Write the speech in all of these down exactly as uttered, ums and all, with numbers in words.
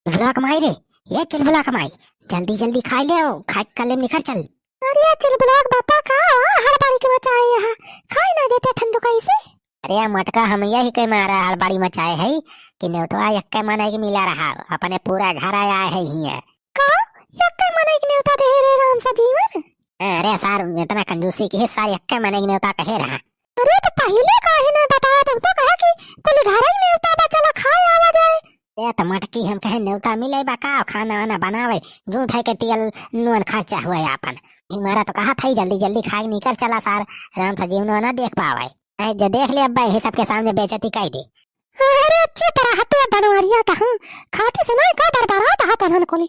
चुलबुला कमाई रे, ये चुलबुला कमाई, जल्दी जल्दी खाई ले, खाए के कल्ले में निखर चल। अरे चुलबुला के बापा का हड़बड़ी के मचाए यहाँ, खाई ना देते ठंडू कैसे? अरे मोटका, हम यही के मारा हड़बड़ी मचाए है कि नेवतवा यक्के मनई के मिला रहा, अपने पूरा घर आया है हियाँ। का? यक्के मनई के नेवता दे रे राम सजीवन? अरे सार, इतना कंजूसी की है सार, यक्के मनई के नेवता कहे रहा। अरे तो पहिले काहे ना बताया, तुम तो कहा कि कुल घर ही नेवता बा, चला खाए आवा जाए। ए तो मोटकी, हम कहे नेवता मिले बा का, खाना वाना बनावे, झूठ है के तेल नून खर्चा हुआ है आपन। हमारा तो कहा था ही जल्दी जल्दी खाए निकल चला सार, राम सजीवन ना देख पावे। ए, जो देख ले अब्बा, यही सबके सामने बेइज्जती कई दे। अरे चुप रहते बनवरिया कहूँ, खाती सुनाई का बरबरात हा तनहन कोली।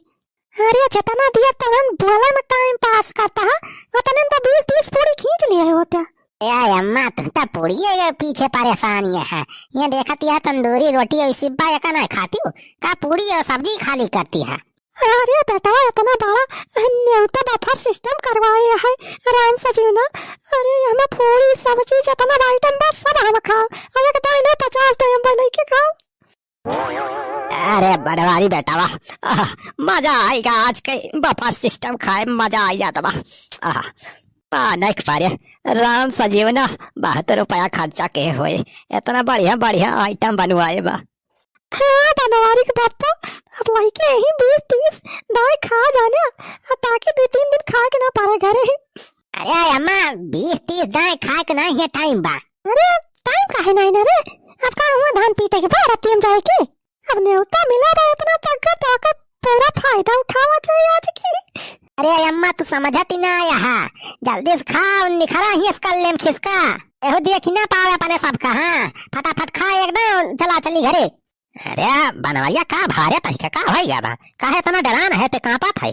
अरे जितना दिया तनहन बोले में टाइम पास करता है, उतने में तो बीस तीस पूड़ी खींच लिए होते। ए अम्मा, तुम तो पूड़िए के पीछे परेशान ये है। ये देखत यह तंदूरी रोटी और सिब्बा एक ना खाती हो, का पूड़ी और सब्जी खाली करती है? अरे बेटा, इतना बड़ा नेवता बफर सिस्टम करवाए है राम सजीवना। अरे हमें पूरी सब चीज, इतना आइटम बस सब हम खाओ। अरे एक दाई नहीं, पचास दाई हम लेके खाओ। अरे बनवारी बेटा वाह, आह, मजा आएगा आज के बफर सिस्टम खाए, मजा आई जाता बा। आह, आ, नहीं पारे राम सजीवना, बहुत रुपया खर्चा के होए, इतना बढ़िया बढ़िया आइटम बनवाए बा। हाँ, बनवारी के बापा, अब लइके यही बीस तीस दाई खा जाने, अब बाकी दो तीन दिन खाए के ना पारे घरे। अरे अम्मा, बीस तीस दाई खाए के नहीं है टाइम बा। अरे टाइम काहे नहीं ना रे, अब का हुआ धान पीटे के बाद रतियम जाए के? अब नेवता मिला बा इतना तक का, तो का पूरा फायदा उठावा चाहिए आज की। अरे अम्मा, तू समझत ही ना आया हा, जल्दी से खा और निखरा ही इस कल्ले में खिसका। एहू देखी ना पावे अपने सबका, हाँ, फटाफट खा एकदम, चला चली घरे। अरे बनवरिया, का भारे तनिके का होई गया बा? काहे इतना डरान है ते, कांपत है?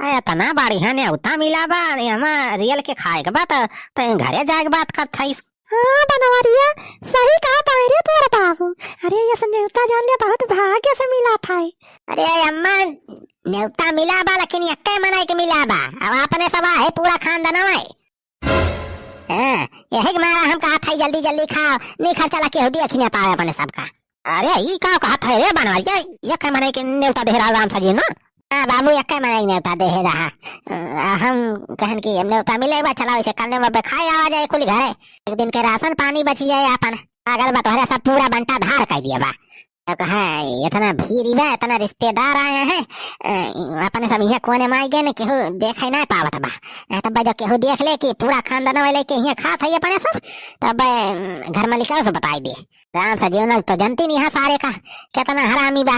अरे इतना बढ़िया नेवता मिला बा, एमा रियल के खाए के बा त, ते घरे जाए के बात करत हईस। हाँ बनवरिया, सही कहा तारे तोर बाबू। अरे ये सब नेवता जान ले बहुत भाग्य से मिला था। अरे अम्मा, नेवता मिला बा लेकिन यक्के मनई के मिला बा, अब अपने सब है पूरा खानदान है। हाँ, यही के मारा हम कहा था जल्दी जल्दी खाओ, निखर चला केहू देखी ना पावे अपने सबका। अरे ई का कहा था रे बनवरिया, यक्के मनई के नेवता दे रहा राम सजीवन? हाँ बाबू, यक्के मनई के नेवता दे रहा। अ, हम कहन कि हम नेवता मिले बा, चला वैसे कल ने बबे खाए आवा जाए कुल घरे, एक दिन के राशन पानी बची जाए आपन। अगर बतोहरे सब पूरा बंटा धार कर दिया बा। तो कहा, "इतना भीड़ बा, इतना रिश्तेदार आए हैं, अ, अपने सब यहाँ कोने में आई गए न, केहू देखे ना पावत बा। अ, तब जो केहू देख ले कि पूरा खानदान वाले के यहाँ खात है अपने सब, तब, अ, घर मालिका से बताई दे।" राम सजीवन तो जनती नहीं है सारे का, कितना हरामी बा।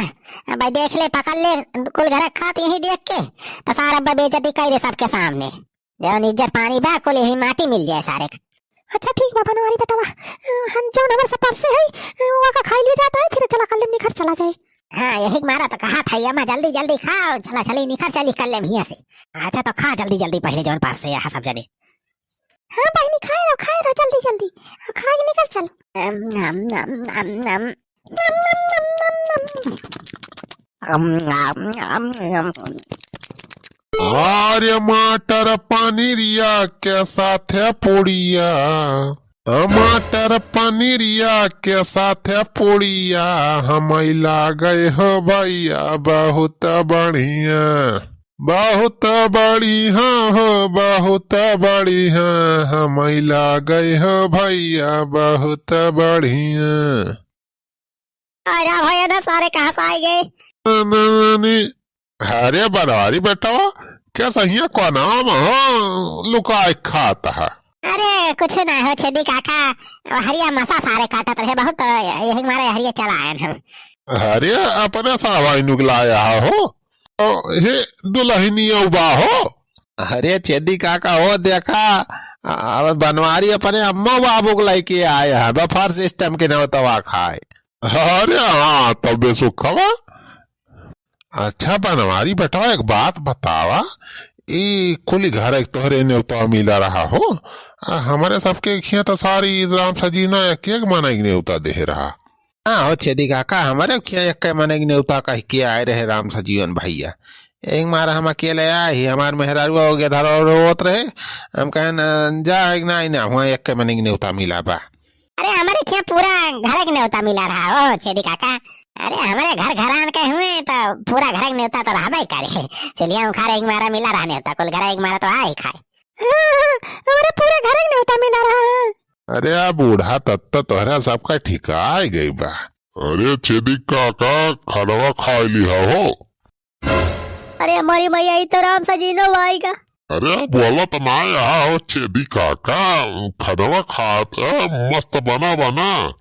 अब देख ले, पकड़ ले, कुल घर खात यही देख के, तो सारा अब बेइज्जती कर दे सबके सामने। जौन इज्जत पानी बा, कुल यही माटी मिल जाए सारे का। अच्छा ठीक बा बनवारी बेटवा, अ, हम जौन हमारे सब परसे है, अ, वो का खाई ले जाता है, फिर चला कल्ले में निखर चला जाए। हाँ, यही के मारा तो कहा था, ये मैं जल्दी जल्दी खाओ, चला चली निखर चली कल्ले में हियाँ से। अच्छा तो खा जल्दी जल्दी पहले जौन परसे है सब जने। हाँ बहिनी, खाए रहो, खाए रहो, जल्दी, जल्दी। हाँ, खाए के निकल चल। अम, नम, नम, नम, नम। नम, नम, नम, नम, नम। अम, नम, नम, नम। अरे मटर पनीरिया के साथे पुड़िया, मटर पनीरिया के साथे पुड़िया, हम लागे हो भैया बहुत बढ़िया। बहुत बढ़िया हो, बहुत बढ़िया, हम लागे हो भैया, बहुत बढ़िया। अरे भैया ना सारे कहाँ से आए गए? न, न, न, नी। अरे बनवारी बेटवा, क्या सहिया को नाम हो लुकाए खात है? अरे कुछ ना हो छेदी काका, हरिया मसा सारे काटत रहे बहुत, यही मारे हरिया चला आए हम। अरे अपने सावाई नुगलाया हो। ओ, हे दुल्हनिया बा हो। अरे छेदी काका हो देखा, आ, बनवारी अपने अम्मा बाबू को लेके आए हैं, बफर सिस्टम के नौतवा खाए। अरे हाँ, तबे सुखवा। अच्छा बनवारी बेटा, एक बात बतावा, ई कुल घर एक तोहरे नेवता मिला रहा हो, आ, हमारे सबके खिया तो सारी राम सजीना एक एक माना एक नेवता दे रहा। हाँ हो छेदी काका, हमारे खिया एक के मने नेवता कह के आए रहे राम सजीवन भैया। एक मार हम अकेले आए ही, हमार मेहरारुआ हो गया धरो रोवत रहे। हम कहन, "जा एक ना, ना हुआ एक के मने नेवता मिला बा।" अरे हमारे खिया पूरा घर के नेवता मिला रहा हो छेदी काका। अरे, हमरे घर घरान के हुए, त पूरा घर के नेवता तो रहबे करे। चुलिया उखारे एक मारा मिला रहा नेवता, कुल घर एक मारा तो आए खाए। अरे, पूरा घर के नेवता मिला रहा है। अरे, आ बूढ़ा तत्त तोहरा सबका ठिकाए गई बा। अरे, छेदी काका, खानवा खाए लिहा हो। अरे, हमारी मैया, ई तो राम सजीनो भाई का। अरे, बोला तो ना यहाँ हो, छेदी काका, खानवा खात, अ, मस्त बना बना।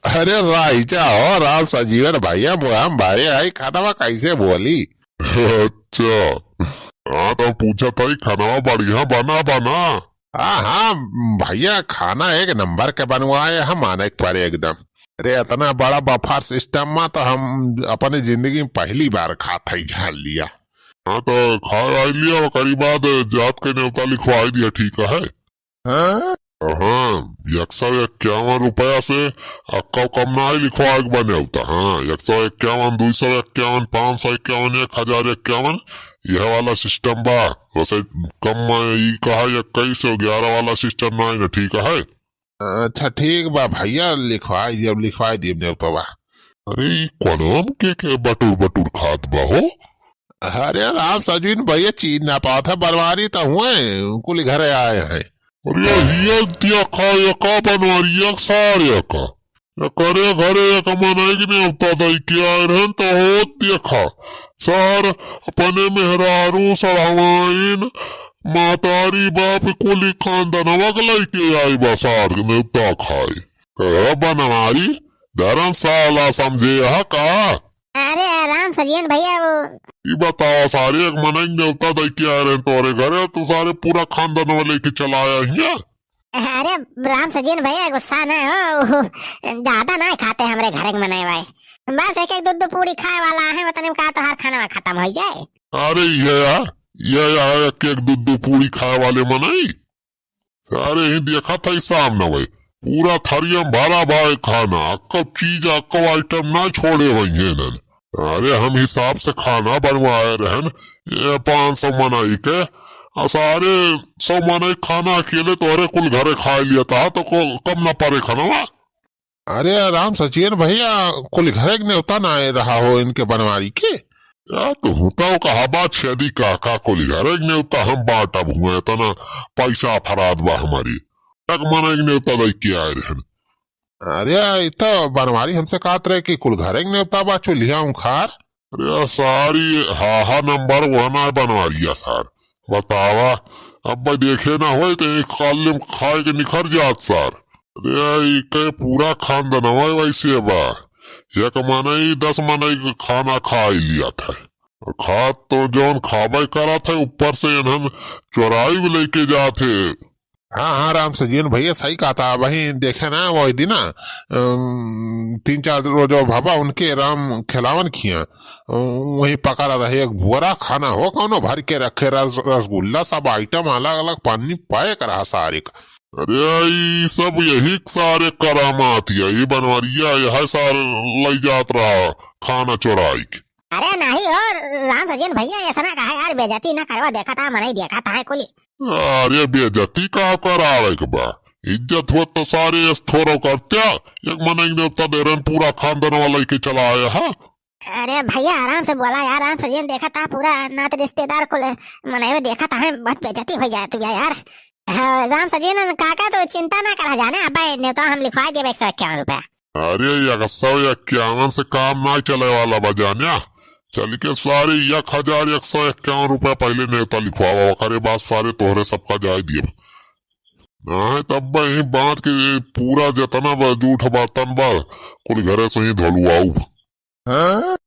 अरे, राइचा हो, राम सजीवन भैया, हम भाई आई, खानवा कैसे बोली? अच्छा, हाँ, तो पूछा था, ई खानवा बढ़िया बना बना? हाँ, हाँ, भैया, खाना एक नंबर के बनवाए हम, माने के परे एकदम। अरे, इतना बड़ा buffet system मा तो हम अपने जिंदगी में पहली बार खात हई, जान लिया। हाँ, तो खा वाई लिया, ओकरी बाद जात के नेवता लिखवाई दिया, ठीक है? हाँ? हाँ, एक सौ इक्यावन रुपया से अक्का कम ना आई, लिखवाए के बा नेवता। हाँ, एक सौ इक्यावन, दो सौ इक्यावन, पाँच सौ इक्यावन, एक हजार इक्यावन, यह वाला system बा। वैसे कम में ई कहा इक्कीस सौ ग्यारह वाला system ना आई ना, ठीक है? अच्छा, ठीक बा भैया, लिखवाई दियब, लिखवाई दियब नेवतवा। अरे, ई कोनम के, के बटुर बटुर खात बा हो? अरे राम सजीन भैया, चीन ना पावत है, बनवारी तो हुए, कुल घरे आए हैं। अरे, हिया देखा, एका बनवारी, एक सार एका। एकरे घरे एक मनई के नेवता दई के आए रहन, तो होत देखा, सार अपने मेहरारू, सड़हवाइन, महतारी, बाप, कुली खानदनवा के लइके आई बा सार नेवता खाए। कहे बनवारी, धर्मशाला समझे ह का? अरे राम सजियन भैया, वो ई बतावा सारे, एक मनई नेवता दई के आए रहन तोरे घरे, तू सारे पूरा खानदनवा लेके चला आया हिया। अरे राम सजियन भैया, गुस्सा ना हो, ज्यादा ना खाते हमरे घरे के मनई भाई, बस एक एक दो दो पूरी खाए वाला है, वतने में का तोहार खाना खत्म हो जाए। अरे ये यार, ये यार एक एक दो दो पूरी खाए वाले मनई, सारे ही देखा था शाम न भाई, पूरा थरिया में भरा भाई खाना, अक्कब चीज, अक्कब item ना छोड़े हुए हैं इन्हन। अरे हम हिसाब से खाना बनवाए रहन, ये पाँच सौ मनई के, आ सारे सौ मनई खाना अकेले तोहरे कुल घरे खाए लिया था, तो को, कम ना पड़े खाना। अरे राम सचियन भैया, कुल घरे के नेवता ना आए रहा हो इनके बनवारी के? या तो होता हो कहा बा छेदी काका, कुल घरे के नेवता हम बांटब हुए, इतना पैसा फराद बा हमारी, एक मनई के नेवता दई के आए रहन। अरे, ई तो बनवारी हमसे कहत रहे कि कुल घरे के नेवता बा, चुल्हिया उखार। अरे, सारी हाहा number वन है बनवारिया सार। बतावा, अब भाई देखे ना होए तो एक काले में खाए के निखर जात सार। अरे, ई के पूरा खानदनवा वैसे बा। एक मनई दस मनई के खाना खाई लिया था। खात तो जौन खाबे करत है, ऊपर से इन्हन चोराई भी लेके जात है। हाँ, हाँ, राम सजीवन भैया सही कहता। वही देखे ना, वही दिन ना, अम, तीन चार रोज भवा उनके राम खिलावन खिया, अम, वही पकड़ा रहे एक बुअरा खाना हो, कौनो भर के रखे रस-, रसगुल्ला, सब item अलग अलग पन्नी pack रहा सारे का। अरे, ई सब यही सारे करामात है, ये बनवरिया, यह सारे लई जात रहा खाना चोराई के। अरे नहीं हो राम सजीवन भैया, ऐसा ना कहा यार, बेइज्जती ना करवा, देखा था, मनई देखा था कुल। अरे बेइज्जती का करावे के बा? इज्जत होत तो सारे एस थोरो करत्या, एक मनई नेवता दे रहन, पूरा खानदान वाला के चला आया है। अरे भैया आराम से बोला यार, राम सजीवन देखा था, पूरा नात रिश्तेदार कुल मनई देखा था, बहुत बेइज्जती हो जाए तू यार। हाँ, राम सजीवन काका तो चिंता ना करा जाने, अब नेवता हम लिखवा देबे एक सौ इक्यावन रुपया। अरे, एक सौ इक्यावन से काम नाई चले वाला बा, जान्या। चल के सारे एक हजार एक सौ इक्यावन रुपया पहले नेवता लिखवावा, ओकरे बाद सारे तोहरे सबका जाए दिए। नाहीं तब ही बात के पूरा जतना बा, जूठ बर्तन बा, कुल घरे से ही धोलवाऊ। हाँ?